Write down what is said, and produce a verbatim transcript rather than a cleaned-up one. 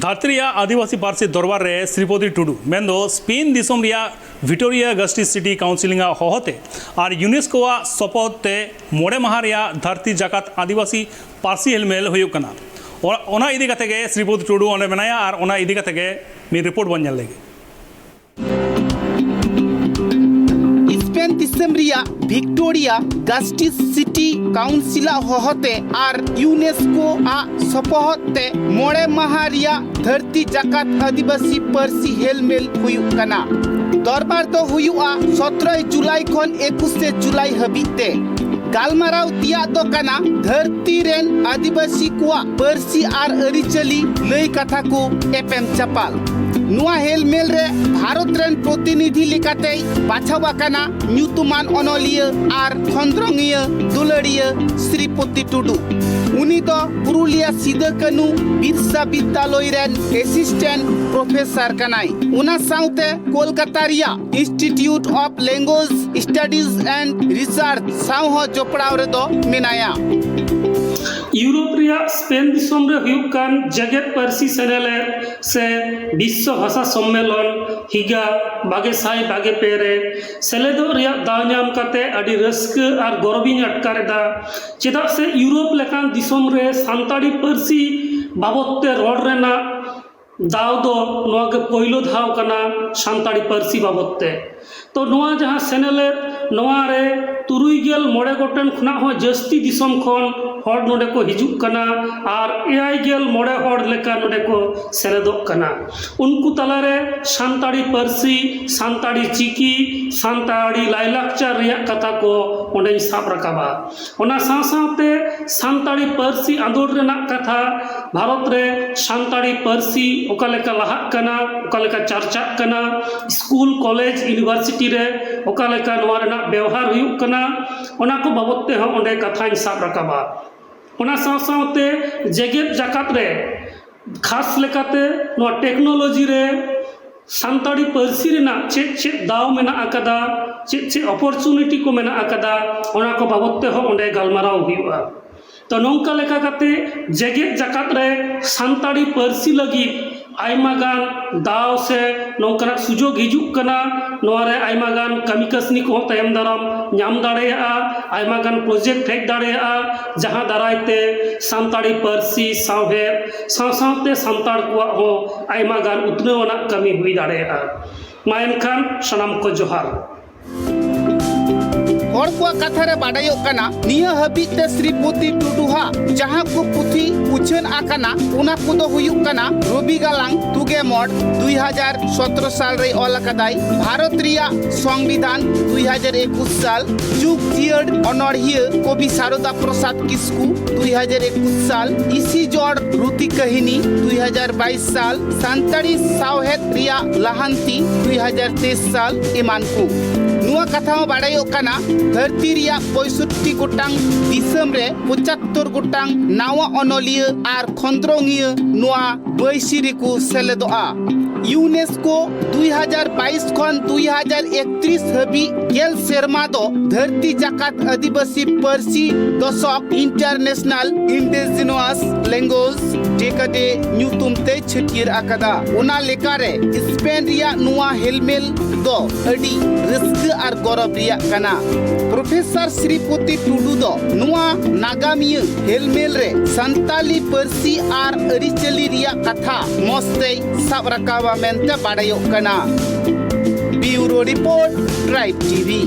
ᱫᱷᱟᱹᱨᱛᱤ ᱨᱮᱭᱟᱜ ᱟᱹᱫᱤᱵᱟᱹᱥᱤ ᱯᱟᱹᱨᱥᱤ ᱫᱚᱨᱵᱟᱨ ᱨᱮ ᱥᱨᱤᱯᱚᱛᱤ ᱴᱩᱰᱩ, ᱢᱮᱱᱫᱚ ᱥᱯᱮᱱ ᱫᱤᱥᱚᱢ ᱨᱮᱭᱟᱜ ᱵᱷᱤᱠᱴᱳᱨᱤᱭᱟ ᱜᱟᱥᱴᱤ ᱥᱤᱴᱤ ᱠᱟᱣᱩᱱᱥᱤᱞ ᱟᱜ ᱦᱚᱦᱚᱛᱮ ᱟᱨ ᱭᱩᱱᱮᱥᱠᱳ ᱟᱜ ᱥᱚᱯᱚᱦᱚᱫ ᱛᱮ ᱢᱚᱬᱮ ᱢᱟᱦᱟ ᱨᱮᱭᱟᱜ ᱫᱷᱟᱹᱨᱛᱤ ᱡᱟᱠᱟᱛ ᱟᱹᱫᱤᱵᱟᱹᱥᱤ ᱯᱟᱹᱨᱥᱤ ᱦᱮᱞᱢᱮᱞ ᱦᱩᱭᱩᱜ ᱠᱟᱱᱟ᱾ ᱚ-, ᱚᱱᱟ ᱤᱫᱤ ᱠᱟᱛᱮ ᱜᱮ ᱥᱨᱤᱯᱚᱛᱤ ᱴᱩᱰᱩ ᱚᱸᱰᱮ ᱢᱮᱱᱟᱭᱟ ᱟᱨ ᱚᱱᱟ ᱤᱫᱤ ᱠᱟᱛᱮ ᱜᱮ ᱢᱤᱫ ᱨᱤᱯᱳᱨᱴ ᱵᱚᱱ ᱧᱮᱞ ᱞᱮᱜᱮ᱾ ᱥᱯᱮᱱ ᱫᱤᱥᱚᱢ ᱨᱮᱭᱟᱜ ᱵᱷᱤᱠᱴᱳᱨᱤᱭᱟ ᱜᱟᱥᱴᱤᱥ ᱥᱤᱴᱤ ᱠᱟᱣᱩᱱᱥᱤᱞ ᱟᱜ ᱦᱚᱦᱚᱛᱮ ᱟᱨ ᱭᱩᱱᱮᱥᱠᱳ ᱟᱜ ᱥᱚᱯᱚᱦᱚᱫ ᱛᱮ ᱢᱚᱬᱮ ᱢᱟᱦᱟ ᱨᱮᱭᱟᱜ ᱫᱷᱟᱹᱨᱛᱤ ᱡᱟᱠᱟᱛ ᱟᱹᱫᱤᱵᱟᱹᱥᱤ ᱯᱟᱹᱨᱥᱤ ᱦᱮᱞᱢᱮᱞ ᱦᱩᱭᱩᱜ ᱠᱟᱱᱟ᱾ ᱫᱚᱨᱵᱟᱨ ᱫᱚ ᱦᱩᱭᱩᱜᱼᱟ ᱥᱚᱛᱨᱚᱭ ᱡᱩᱞᱟᱭ ᱠᱷᱚᱱ ᱮᱠᱩᱥᱮ ᱡᱩᱞᱟᱭ ᱦᱟᱹᱵᱤᱡ ᱛᱮ᱾ ᱜᱟᱞᱢᱟᱨᱟᱣ ᱛᱮᱭᱟᱜ ᱫᱚ ᱠᱟᱱᱟ ᱫᱷᱟᱹᱨᱛᱤ ᱨᱮᱱ ᱟᱹᱫᱤᱵᱟᱹᱥᱤ ᱠᱚᱣᱟᱜ ᱯᱟᱹᱨᱥᱤ ᱟᱨ ᱟᱹᱨᱤᱪᱟᱹᱞᱤ ᱞᱟᱹᱭ ᱠᱟᱛᱷᱟ ᱠᱚ ᱮᱯᱮᱢ ᱪᱟᱯᱟᱞ᱾ ᱱᱚᱣᱟ ᱦᱮᱞᱢᱮᱞ ᱨᱮ ᱵᱷᱟᱨᱚᱛ ᱨᱮᱱ ᱯᱨᱚᱛᱤᱱᱤᱫᱷᱤ ᱞᱮᱠᱟᱛᱮᱭ ᱵᱟᱪᱷᱟᱣ ᱟᱠᱟᱱᱟ ᱧᱩᱛᱩᱢᱟᱱ ᱚᱱᱚᱞᱤᱭᱟᱹ ᱟᱨ ᱠᱷᱚᱸᱫᱽᱨᱚᱝᱤᱭᱟᱹ ᱫᱩᱞᱟᱹᱲᱤᱭᱟᱹ ᱥᱨᱤᱯᱚᱛᱤ ᱴᱩᱰᱩ᱾ ᱩᱱᱤ ᱫᱚ ᱯᱩᱨᱩᱞᱤᱭᱟ ᱥᱤᱫᱟᱹ ᱠᱟᱹᱱᱩ ᱵᱤᱨᱥᱟ ᱵᱤᱫᱽᱫᱟᱞᱚᱭ ᱨᱮᱱ ᱮᱥᱤᱥᱴᱮᱱᱴ ᱯᱨᱚᱯᱷᱮᱥᱚᱨ ᱠᱟᱱᱟᱭ᱾ ᱚᱱᱟ ᱥᱟᱶᱛᱮ ᱠᱳᱞᱠᱟᱛᱟ ᱨᱮᱭᱟᱜ Institute of Language Studies and Research ᱥᱟᱶ ᱦᱚᱸ ᱡᱚᱯᱲᱟᱣ ᱨᱮᱫᱚ ᱢᱮᱱᱟᱭᱟ᱾ ᱤᱭᱩᱨᱳᱯ ᱨᱮᱭᱟᱜ ᱥᱯᱮᱱ ᱫᱤᱥᱚᱢ ᱨᱮ ᱦᱩᱭᱩᱜ ᱠᱟᱱ ᱡᱮᱜᱮᱛ ᱯᱟᱹᱨᱥᱤ ᱥᱮᱱᱮᱞᱮᱫ ᱥᱮ ᱵᱤᱥᱥᱚ ᱵᱷᱟᱥᱟ ᱥᱚᱢᱢᱮᱞᱚᱱ ᱦᱤᱜᱟ ᱵᱟᱜᱮ ᱥᱟᱭ ᱵᱟᱜᱮ ᱯᱮ ᱨᱮ ᱥᱮᱞᱮᱫᱚᱜ ᱨᱮᱭᱟᱜ ᱫᱟᱣ ᱧᱟᱢ ᱠᱟᱛᱮ ᱟᱹᱰᱤ ᱨᱟᱹᱥᱠᱟᱹ ᱟᱨ ᱜᱚᱨᱚᱵᱤᱧ ᱟᱴᱠᱟᱨ ᱮᱫᱟ᱾ ᱪᱮᱫᱟᱜ ᱥᱮ ᱤᱭᱩᱨᱳᱯ ᱞᱮᱠᱟᱱ ᱫᱤᱥᱚᱢ ᱨᱮ ᱥᱟᱱᱛᱟᱲᱤ ᱯᱟᱹᱨᱥᱤ ᱵᱟᱵᱚᱫ ᱛᱮ ᱨᱚᱲ ᱨᱮᱱᱟᱜ ᱫᱟᱣ ᱫᱚ ᱱᱚᱣᱟ ᱜᱮ ᱯᱳᱭᱞᱳ ᱫᱷᱟᱣ ᱠᱟᱱᱟ ᱥᱟᱱᱛᱟᱲᱤ ᱯᱟᱹᱨᱥᱤ ᱵᱟᱵᱚᱫ ᱛᱮ᱾ ᱛᱚ ᱱᱚᱣᱟ ᱡᱟᱦᱟᱸ ᱥᱮᱱᱮᱞᱮᱫ, ᱱᱚᱣᱟ ᱨᱮ ᱛᱩᱨᱩᱭ ᱜᱮᱞ ᱢᱚᱬᱮ ᱜᱚᱴᱮᱱ ᱠᱷᱚᱱᱟᱜ ᱦᱚᱸ ᱡᱟᱹᱥᱛᱤ ᱫᱤᱥᱚᱢ ᱠᱷᱚᱱ ᱦᱚᱲ ᱱᱚᱰᱮ ᱠᱚ ᱦᱤᱡᱩᱜ ᱠᱟᱱᱟ ᱟᱨ ᱮᱭᱟᱭ ᱜᱮᱞ ᱢᱚᱬᱮ ᱦᱚᱲ ᱞᱮᱠᱟ ᱱᱚᱰᱮ ᱠᱚ ᱥᱮᱞᱮᱫᱚᱜ ᱠᱟᱱᱟ᱾ ᱩᱱᱠᱩ ᱛᱟᱞᱟᱨᱮ ᱥᱟᱱᱛᱟᱲᱤ ᱯᱟᱹᱨᱥᱤ, ᱥᱟᱱᱛᱟᱲᱤ ᱪᱤᱠᱤ, ᱥᱟᱱᱛᱟᱲᱤ ᱞᱟᱭᱞᱟᱠᱪᱟᱨ ᱨᱮᱭᱟᱜ ᱠᱟᱛᱷᱟ ᱠᱚ ᱚᱸᱰᱮᱧ ᱥᱟᱵ ᱨᱟᱠᱟᱵᱟ᱾ ᱚᱱᱟ ᱥᱟᱶ ᱥᱟᱶᱛᱮ ᱥᱟᱱᱛᱟᱲᱤ ᱯᱟᱹᱨᱥᱤ ᱟᱸᱫᱳᱲ ᱨᱮᱱᱟᱜ ᱠᱟᱛᱷᱟ, ᱵᱷᱟᱨᱚᱛ ᱨᱮ ᱥᱟᱱᱛᱟᱲᱤ ᱯᱟᱹᱨᱥᱤ ᱚᱠᱟ ᱞᱮᱠᱟ ᱞᱟᱦᱟᱜ ᱠᱟᱱᱟ, ᱚᱠᱟ ᱞᱮᱠᱟ ᱪᱟᱨᱪᱟᱜ ᱠᱟᱱᱟ, ᱥᱠᱩᱞ, ᱠᱚᱞᱮᱡᱽ, ᱤᱭᱩᱱᱤᱵᱷᱟᱨᱥᱤᱴᱤ ᱨᱮ ᱚᱠᱟ ᱞᱮᱠᱟ ᱱᱚᱣᱟ ᱨᱮᱱᱟᱜ ᱵᱮᱣᱦᱟᱨ ᱦᱩᱭᱩᱜ ᱠᱟᱱᱟ, ᱚᱱᱟ ᱠᱚ ᱵᱟᱵᱚᱫ ᱛᱮᱦᱚᱸ ᱚᱸᱰᱮ ᱠᱟᱛᱷᱟᱧ ᱥᱟᱵ ᱨᱟᱠᱟᱵᱟ᱾ ᱚᱱᱟ ᱥᱟᱶ ᱥᱟᱶᱛᱮ ᱡᱮᱜᱮᱛ ᱡᱟᱠᱟᱛ ᱨᱮ, ᱠᱷᱟᱥ ᱞᱮᱠᱟᱛᱮ ᱱᱚᱣᱟ ᱴᱮᱠᱱᱳᱞᱚᱡᱤ ᱨᱮ ᱥᱟᱱᱛᱟᱲᱤ ᱯᱟᱹᱨᱥᱤ ᱨᱮᱱᱟᱜ ᱪᱮᱫ ᱪᱮᱫ ᱫᱟᱣ ᱢᱮᱱᱟᱜ ᱟᱠᱟᱫᱟ, ᱪᱮᱫ ᱪᱮᱫ ᱚᱯᱚᱨᱪᱩᱱᱤᱴᱤ ᱠᱚ ᱢᱮᱱᱟᱜ ᱟᱠᱟᱫᱟ, ᱚᱱᱟ ᱠᱚ ᱵᱟᱵᱚᱫ ᱛᱮᱦᱚᱸ ᱚᱸᱰᱮ ᱜᱟᱞᱢᱟᱨᱟᱣ ᱦᱩᱭᱩᱜᱼᱟ᱾ ᱛᱚ, ᱱᱚᱝᱠᱟ ᱞᱮᱠᱟ ᱠᱟᱛᱮ ᱡᱮᱜᱮᱛ ᱡᱟᱠᱟᱛ ᱨᱮ ᱥᱟᱱᱛᱟᱲᱤ ᱯᱟᱹᱨᱥᱤ ᱞᱟᱹᱜᱤᱫ ᱟᱭᱢᱟ ᱜᱟᱱ ᱫᱟᱣ ᱥᱮ ᱱᱚᱝᱠᱟᱱᱟᱜ ᱥᱩᱡᱳᱜᱽ ᱦᱤᱡᱩᱜ ᱠᱟᱱᱟ᱾ ᱱᱚᱣᱟ ᱨᱮ ᱟᱭᱢᱟ ᱜᱟᱱ ᱠᱟᱹᱢᱤ ᱠᱟᱹᱥᱱᱤ ᱠᱚᱦᱚᱸ ᱛᱟᱭᱚᱢ ᱫᱟᱨᱟᱢ ᱧᱟᱢ ᱫᱟᱲᱮᱭᱟᱜᱼᱟ, ᱟᱭᱢᱟ ᱜᱟᱱ ᱯᱨᱚᱡᱮᱠᱴ ᱦᱮᱡ ᱫᱟᱲᱮᱭᱟᱜᱼᱟ, ᱡᱟᱦᱟᱸ ᱫᱟᱨᱟᱭ ᱛᱮ ᱥᱟᱱᱛᱟᱲᱤ ᱯᱟᱹᱨᱥᱤ, ᱥᱟᱶᱦᱮᱫ, ᱥᱟᱶ ᱥᱟᱶᱛᱮ ᱥᱟᱱᱛᱟᱲ ᱠᱚᱣᱟᱜ ᱦᱚᱸ ᱟᱭᱢᱟ ᱜᱟᱱ ᱩᱛᱱᱟᱹᱣ ᱟᱱᱟᱜ ᱠᱟᱹᱢᱤ ᱦᱩᱭ ᱫᱟᱲᱮᱭᱟᱜᱼᱟ᱾ ᱢᱟ ᱮᱱᱠᱷᱟᱱ ᱥᱟᱱᱟᱢ ᱠᱚ ᱡᱚᱦᱟᱨ᱾ ᱦᱚᱲ ᱠᱚᱣᱟᱜ ᱠᱟᱛᱷᱟ ᱨᱮ ᱵᱟᱰᱟᱭᱚᱜ ᱠᱟᱱᱟ, ᱱᱤᱭᱟᱹ ᱦᱟᱹᱵᱤᱡ ᱛᱮ ᱥᱨᱤᱯᱚᱛᱤ ᱴᱩᱰᱩᱣᱟᱜ ᱡᱟᱦᱟᱸ ᱠᱚ ᱯᱩᱛᱷᱤ ᱩᱪᱷᱟᱹᱱ ᱟᱠᱟᱱᱟ, ᱚᱱᱟ ᱠᱚᱫᱚ ᱦᱩᱭᱩᱜ ᱠᱟᱱᱟ ᱨᱚᱵᱤ ᱜᱟᱞᱟᱝ ᱛᱩᱜᱮ ᱢᱚᱴ, ᱫᱩᱭ ᱦᱟᱡᱟᱨ ᱥᱚᱛᱨᱚ ᱥᱟᱞ ᱨᱮᱭ ᱚᱞ ᱟᱠᱟᱫᱟᱭ, ᱵᱷᱟᱨᱚᱛ ᱨᱮᱭᱟᱜ ᱥᱚᱝᱵᱤᱫᱷᱟᱱ, ᱫᱩᱭ ᱦᱟᱡᱟᱨ ᱮᱠᱩᱥ ᱥᱟᱞ, ᱡᱩᱜᱽ ᱡᱤᱭᱟᱹᱲ ᱚᱱᱚᱬᱦᱤᱭᱟᱹ ᱠᱚᱵᱤ ᱥᱟᱨᱚᱫᱟ ᱯᱨᱚᱥᱟᱫᱽ ᱠᱤᱥᱠᱩ, ᱫᱩᱭ ᱦᱟᱡᱟᱨ ᱮᱠᱩᱥ ᱥᱟᱞ, ᱤᱥᱤ ᱡᱚᱲ ᱨᱩᱛᱤ ᱠᱟᱹᱦᱤᱱᱤ, ᱫᱩᱭ ᱦᱟᱡᱟᱨ ᱵᱟᱭᱤᱥ ᱥᱟᱞ, ᱥᱟᱱᱛᱟᱲᱤ ᱥᱟᱶᱦᱮᱫ ᱨᱮᱭᱟᱜ ᱞᱟᱦᱟᱱᱛᱤ, ᱫᱩᱭ ᱦᱟᱡᱟᱨ ᱛᱮᱭᱤᱥ ᱥᱟᱞ ᱮᱢᱟᱱ ᱠᱚ᱾ ᱱᱚᱣᱟ ᱠᱟᱛᱷᱟ ᱦᱚᱸ ᱵᱟᱰᱟᱭᱚᱜ ᱠᱟᱱᱟ, ᱫᱷᱟᱹᱨᱛᱤ ᱨᱮᱭᱟᱜ ᱯᱚᱸᱭᱥᱚᱴᱴᱤ ᱜᱚᱴᱟᱝ ᱫᱤᱥᱚᱢ ᱨᱮ ᱯᱚᱸᱪᱟᱛᱛᱚᱨ ᱜᱚᱴᱟᱝ ᱱᱟᱣᱟ ᱚᱱᱚᱞᱤᱭᱟᱹ ᱟᱨ ᱠᱷᱚᱸᱫᱽᱨᱚᱝᱤᱭᱟᱹ ᱱᱚᱣᱟ ᱵᱟᱹᱭᱥᱤ ᱨᱮᱠᱚ ᱥᱮᱞᱮᱫᱚᱜᱼᱟ᱾ ᱭᱩᱱᱮᱥᱠᱳ ᱫᱩᱭ ᱦᱟᱡᱟᱨ ᱵᱟᱭᱤᱥ ᱠᱷᱚᱱ ᱫᱩᱭ ᱦᱟᱡᱟᱨ ᱮᱠᱛᱨᱤᱥ ᱦᱟᱹᱵᱤᱡ ᱜᱮᱞ ᱥᱮᱨᱢᱟ ᱫᱚ ᱫᱷᱟᱹᱨᱛᱤ ᱡᱟᱠᱟᱛ ᱟᱹᱫᱤᱵᱟᱹᱥᱤ ᱯᱟᱹᱨᱥᱤ ᱫᱚᱥᱚᱠ, International Indigenous Language Decade, ᱧᱩᱛᱩᱢ ᱛᱮ ᱪᱷᱟᱹᱴᱭᱟᱹᱨ ᱟᱠᱟᱫᱟ᱾ ᱚᱱᱟ ᱞᱮᱠᱟᱨᱮ ᱥᱯᱮᱱ ᱨᱮᱭᱟᱜ ᱱᱚᱣᱟ ᱦᱮᱞᱢᱮᱞ ᱫᱚ ᱟᱹᱰᱤ ᱨᱟᱹᱥᱠᱟᱹ ᱟᱨ ᱜᱚᱨᱚᱵ ᱨᱮᱭᱟᱜ ᱠᱟᱱᱟ᱾ ᱯᱨᱚᱯᱷᱮᱥᱚᱨ ᱥᱨᱤᱯᱚᱛᱤ ᱴᱩᱰᱩ ᱫᱚ ᱱᱚᱣᱟ ᱱᱟᱜᱟᱢᱤᱭᱟᱹ ᱦᱮᱞᱢᱮᱞ ᱨᱮ ᱥᱟᱱᱛᱟᱞᱤ ᱯᱟᱹᱨᱥᱤ ᱟᱨ ᱟᱹᱨᱤᱪᱟᱹᱞᱤ ᱨᱮᱭᱟᱜ ᱠᱟᱛᱷᱟ ᱢᱚᱸᱡᱽ ᱛᱮᱭ ᱥᱟᱵ ᱨᱟᱠᱟᱵᱟ ᱢᱮᱱᱛᱮ ᱵᱟᱰᱟᱭᱚᱜ ᱠᱟᱱᱟ᱾ Bureau Report, Tribe TV.